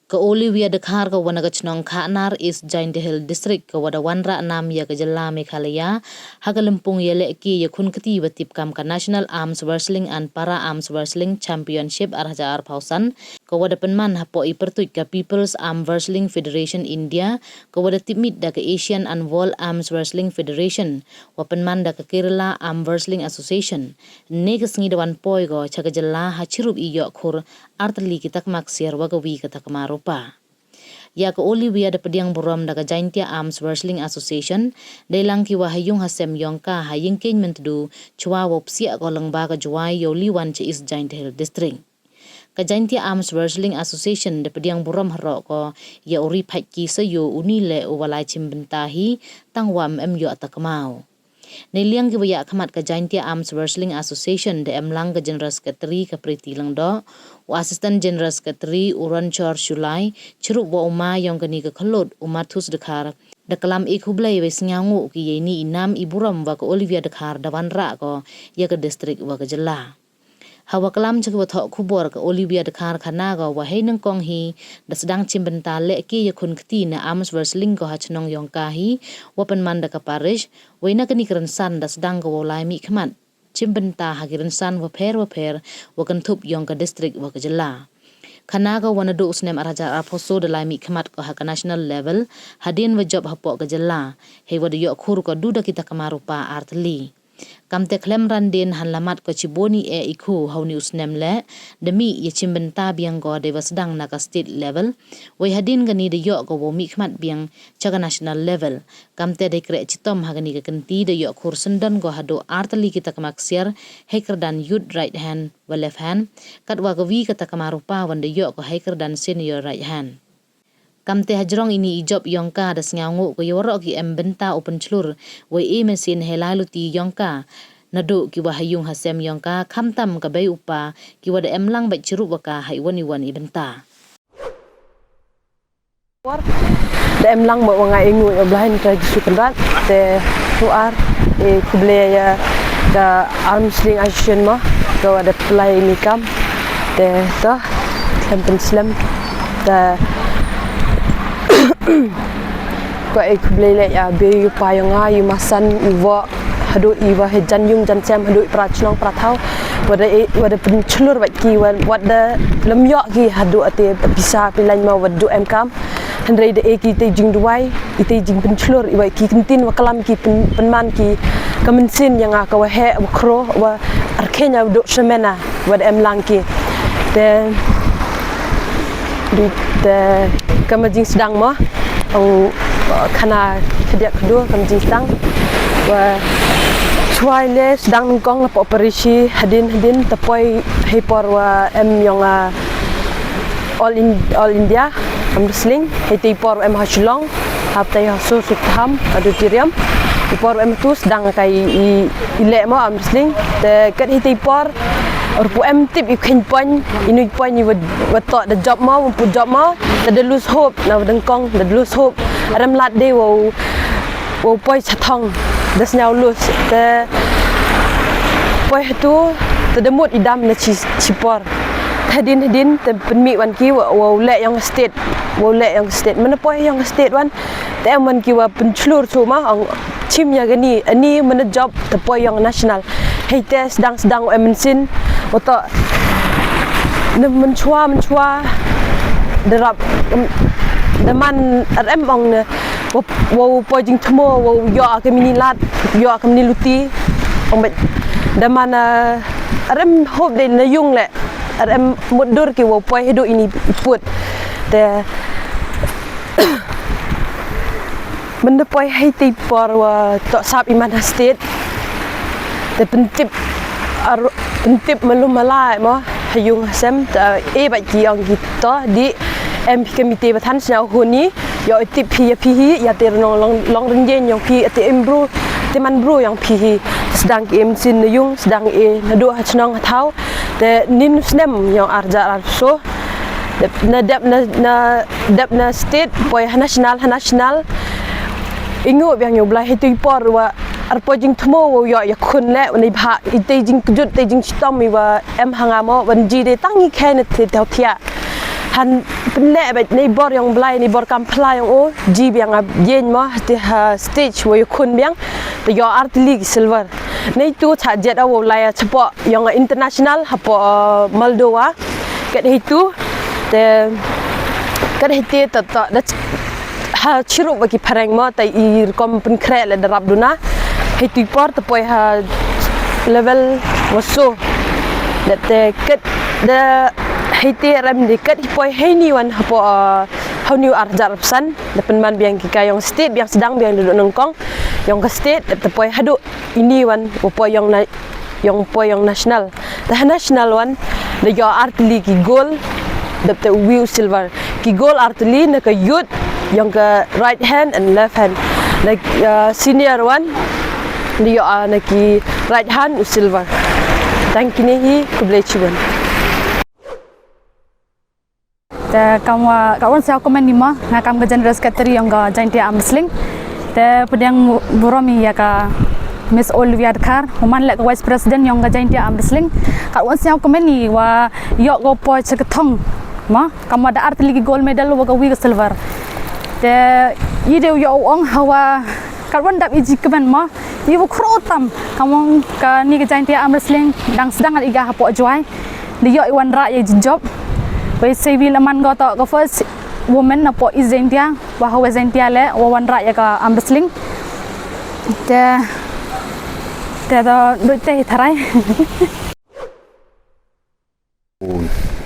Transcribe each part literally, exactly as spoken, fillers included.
Ka Olivia Dkhar ka wa na ka chnong Khahnar, East Jaintia Hills District, ka wa da wanrah nam ya ka jylla Meghalaya ha ka lympung yalehke yakhun kti wa tip kam ka National Arms Wrestling and Para Arms Wrestling Championship ar hajar arphaw san, ka wa da pynman hapoh i pyrtuit ka People's Arm Wrestling Federation India, ka wa da tipmit da ka Asian and World Arms Wrestling Federation, wa pynman da ka Kerala Arm Wrestling Association. Ne ka sngi da wan poi ko cha ka jylla ha chirup i yoh khur artylli ki takma ksiar wa ka wi ka takma rupa. Ya ka Olivia da pdiang burom da ka Jaintia Arms Wrestling Association, dei lang ki wa ha yung ha sem yong ka ha Yingkieñ Myntdu, chwa wow psiah ko lyngba ka Jowai yow liwan cha East Jaintia Hills District. Ka Jaintia Arms Wrestling Association da pdiang burom haroh ko ya u Riphaitki Sayo, uni le u wa lai chimbynta hi, tang wa em yoh takma u. Neiliang ki wa yakhmat ka Jaintia Arms Wrestling Association da em lang ka General Secretary ka Priti Lyngdoh, u Assistant General Secretary u Ronchor Shullai, chirup wa u ma yong kani ka khyllood u Mathus Dkhar. Da klam i khublei wei sngewngooh ki ya ini i nam i burom wa ka Olivia Dkhar da wanrah ko ya ka district wa ka jylla. Ha wa klam cha ki wa thoh khubor, ka Olivia Dkhar khana ko wa hei nyngkong hi da sdang chimbynta lehke yakhun kti na arms wrestling ko ha chnong yong ka hi, wa pynman da ka parish, wei na kani ka rynsan da sdang ko wow lai mihkhmat chimbynta ha ki rynsan wapher wapher wa kynthup yong ka district wa ka jylla. Khana ko wa naduh u snem ar hajar arphaw soo da lai mihkhmat ko ha ka national level, hadien wa jop hapoh ka jylla, hei wa da yoh khur ko du da ki takma rupa artylli. Kamte khlem randien, hanlamat ko chibun i eh i khu ha uni u snem le, da mih ya chimbynta biang ko dei wa sdang na ka state level, wei hadien kani da yoh ko wow mihkhmat biang cha ka national level. Kamte dei kreh chitom ha kani ka kynti da yoh khur syndon ko haduh artylli ki takma ksiar hei kyrdan youth right hand wa left hand, katwa ka wi ka takma rupa wan da yoh ko hei kyrdan senior right hand. Kamte hajrong ini i jop yong ka da sngewngooh ko ya waroh ki em bynta u pynchlur wei e mynsiem hei lai luti yong ka naduh ki wa ha yung ha sem yong ka, khamtam ka bei u pa, ki wa da em lang bad chirup wa ka ha iwon iwon i bynta. Da em lang mo wa nga e nguh ya u Blai, Trai Jisu Kynrad, te tu ar e khublei ya ka Arms Wrestling Association mo, ka wa da pynlai ini i kam, te to khlem pynslem, te ko e khublei le ya bei u pa yong nga, i masan, i wa haduh i wa hei jan yung jan sem, haduh i pra chnong pra thaw, wa da e, wa da pynchlur bad ki, wa, wa da lem yoh ki haduh ate pisa pylai mo wa duh em kam. Hynrei da e ki te jingduwai, i te jingpynchlur, i wa ki kyntien wa klam ki pyn-, pynman ki ka mynsiem yong nga ka wa heh, wa khroh, wa arkheiñ ya u duh symena, wa da em lang ki. Te, te, kam wa jingsdang mo, ong, khana khadiah khadooh kam wa jingsdang. Wa chwa i le sdang nyngkong la pynpyrshah hadien hadien, te poi hei por wa em yong, ah, All In-, All India Arm Wrestling, hei te i por em ha Shillong, hapta i ha Sir Suktham Auditorium. I por em tu sdang ka i, i, i leh mo arm wrestling. Te kat hei te i por, ruh pu em tip i kheiñ point, i nui point i wa, wa toh da jop mo, wa pu jop mo, te da lose hope, na wa nyngkong, da lose hope. Arem lad de wow, wow poi chathong, da sñiaw lose. Te poi hatu, te da mut i dam na chi, chi por. Hadien, hadien, te pynmih wan ki, wa, wow leh yong state, wow leh yong state. Mana poi yong state wan, te em wan ki wa pynchlur chuma, ong chim ya kani, ani mana jop, te poi yong national. Hei te sdang, sdang em mynsiem, wa toh, na mynchwa, mynchwa, da rap, em, da man, arem ong na, wa, wa poi jingthmu, wa yoh ka mini lad, yoh ka mini luti, ong bad, da man, eh, arem hope de na yung le, arem mutdur ki wa poi haduh ini i pud. Te, mynda poi hei te i por wa toh sap i man ha state. Te pyntip ar-, pyntip malum malai mo, ha yung ha sem, te, eh, bad ki ong ki toh, di em phi ka mite wa than sñiaw huni, yow i tip phi ya phi hi, ya te rnong long, long rynjeng yong phi, ya te em bru, te man bru yong phi hi. Sdang ki em mynsiem na yung, sdang e naduh ha chnong ha thaw. Te nin snem yong ar hajar arphaw soo. Dep na, dep na, na, dep na state, poi ha national, ha national. I nguh biang yow Blai hei te i por wa arpoi jingthmu wow yoh yakhun le, wa neibhah, i te jingkjut, te jingchitom i wa em ha nga mo, wan ji de tang i khei na te thaw thiah. Han pynleh beit nei bor yong Blai, nei bor kam phla yong u, ji biang a yen mo, te ha stage wa yu khun biang, te yoh artylli ki silver. Nei tu cha jet a wow lai a chapoh yong a international, hapoh, uh, Moldova. Kat hei tu, te, kat hei te, ta, ta, da ch-, ha chirup wa ki phareng mo, ta i rukom pynkhreh le da rap duna. Hei tu i por, ta poi ha level wa so. Da te kat, da hei te rem di kat hei poi hei ni wan hapoh, uh, hau ni ar jar psan. Da pynman biang ki ka yong state, biang sdang, biang duduk nyngkong. Yong ka state, da te poi haduh ini wan, wa poi yong na, yong poi yong national. Da ha national wan, da yoh artylli ki gold, da te u wi u silver. Ki gold artylli na ka youth, yong ka right hand and left hand. Na, uh, senior wan, da yoh, uh, na ki right hand u silver. Tang kini hi, khublei chiboon. Te kam wa, ka wan sñiaw kmen ni mo, nga kam ka General Secretary yong ka Jaintia Arm Wrestling. Te pdiang burom i ya ka Miss Olivia Dkhar, u man le ka Vice President yong ka Jaintia Arm Wrestling. Ka wan sñiaw kmen ni wa yoh ko poi cha ka thong mo, kam wa da artylli ki gold medal wa ka wi ka silver. Te i de u yoh u ong hawa ka wan dap i ji kmen mo, i wa khro tam, kam wa ka ni ka Jaintia Arm Wrestling, dang sdang i ka hapoh Jowai. Di yoh i wan rah ya i jingjop. Wei sei wi la man ko toh ka first woman na poh East Jaintia, wa ha West Jaintia le, wa wan rah ya ka arm wrestling. Te, te to, du te tharai.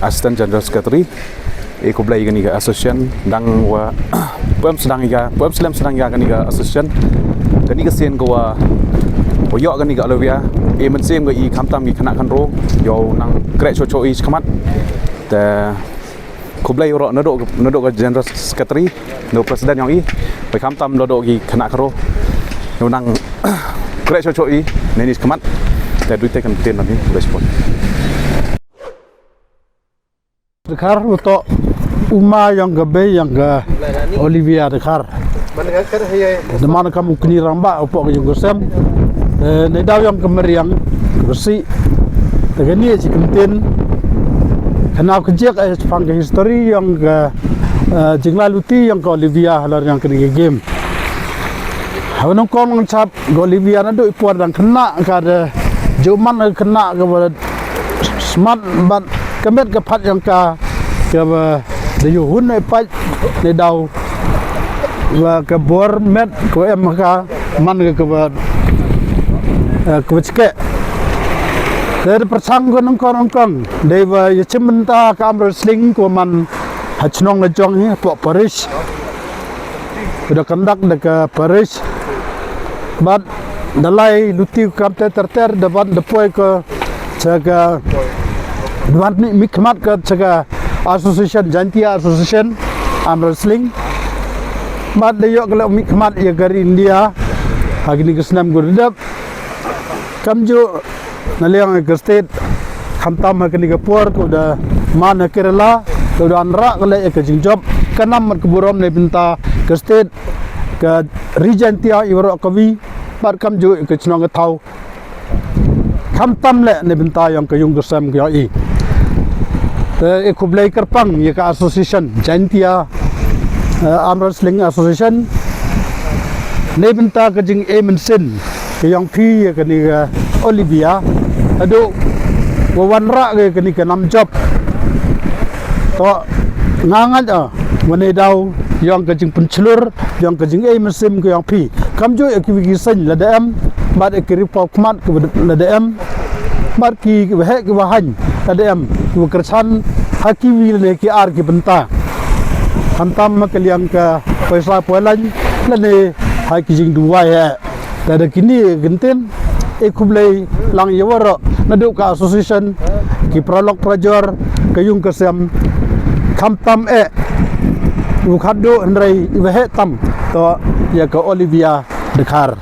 Assistant General Secretary, e khublei kani ka association, dang wa, pem sdang ya, pem slem sdang ya kani ka association. Kani ka sien ko wa, wa yoh kani ka Olivia, e mynsiem ko i khamtam ki khynnah khynraw, yow nang kreh choh choh i chakhmat. Te khublei uro nadooh, nadooh ka General Secretary, nadooh President yong i, wa khamtam nadooh ki khynnah khynraw, yow nang kreh choh choh i, neini chakhmat. Te du te kan tien nani, khublei chibun. Dkhar, u toh u ma yong ka bei yong ka Olivia Dkhar. Da man kam u kni rangbah u poh ka yung ka sem. Eh, neidaw yong ka mariang ka basi. Te kani chi kyntien. Kani ka jek, eh, chaphang ka history yong ka, eh, jinglai luti yong ka Olivia halor yong kani ka game. Haba nyngkong nang chap ka Olivia nadooh i por dang khynnah ka da ju man ka khynnah ka ba smat bad ka met ka phat yong ka, ka ba da yoh hun nei pait neidaw. Wa ka bor met ko em ka man ka, ka ba, eh, ka ba chke. Te da pyrchang ko nyngkong nyngkong. Dei wa ya chim bynta ka arm wrestling ko man ha chnong la jong hi, poh parish. Ko da conduct da ka parish. Bad da lai luti kam te ter ter da ban da poi ko cha ka, da ban mih, mih khmat ko cha ka association, Jaintia Association Arm Wrestling. Bad da yoh ko le mih khmat ya ka ri India ha kini ki snem ko da dep. Kamjooh na liang ka state, khamtam ha kani ka por ko da man ha Kerala, ko da anrah ko le ka jingjop, ka nam mat ka burom neibynta ka state, ka ri Jaintia i waroh kawi, bad kamjooh ka chnong ka thaw. Khamtam le neibynta yong ka yung ka sem ka yong i. Te e khublei kyrpang ya ka association, Jaintia, eh, Arm Wrestling Association. Neibynta ka jing e mynsiem ka yong phi ya kani ka Olivia. Hadooh wa wanrah ka kani ka nam jop. To nga ngait, ah, wa neidaw yong ka jingpynchlur, yong ka jing e mynsiem ka yong phi. Kamjooh ya kiwi ki seng lada em, bad ya ki ri pop khmat ka lada em, bad ki, ki waheh ki wahain lada em, ki wa kyrchan ha kiwi lane ki ar ki bynta. Khamtam ha ka liang ka poisa poilain lane ha ki jingduwai he. Te da kini ki kyntien, e khublei lang ya waroh nadooh ka association, ki paralok parajor, ka yung ka sem, khamtam e u khatduh hynrei i waheh tam, to ya ka Olivia Dkhar.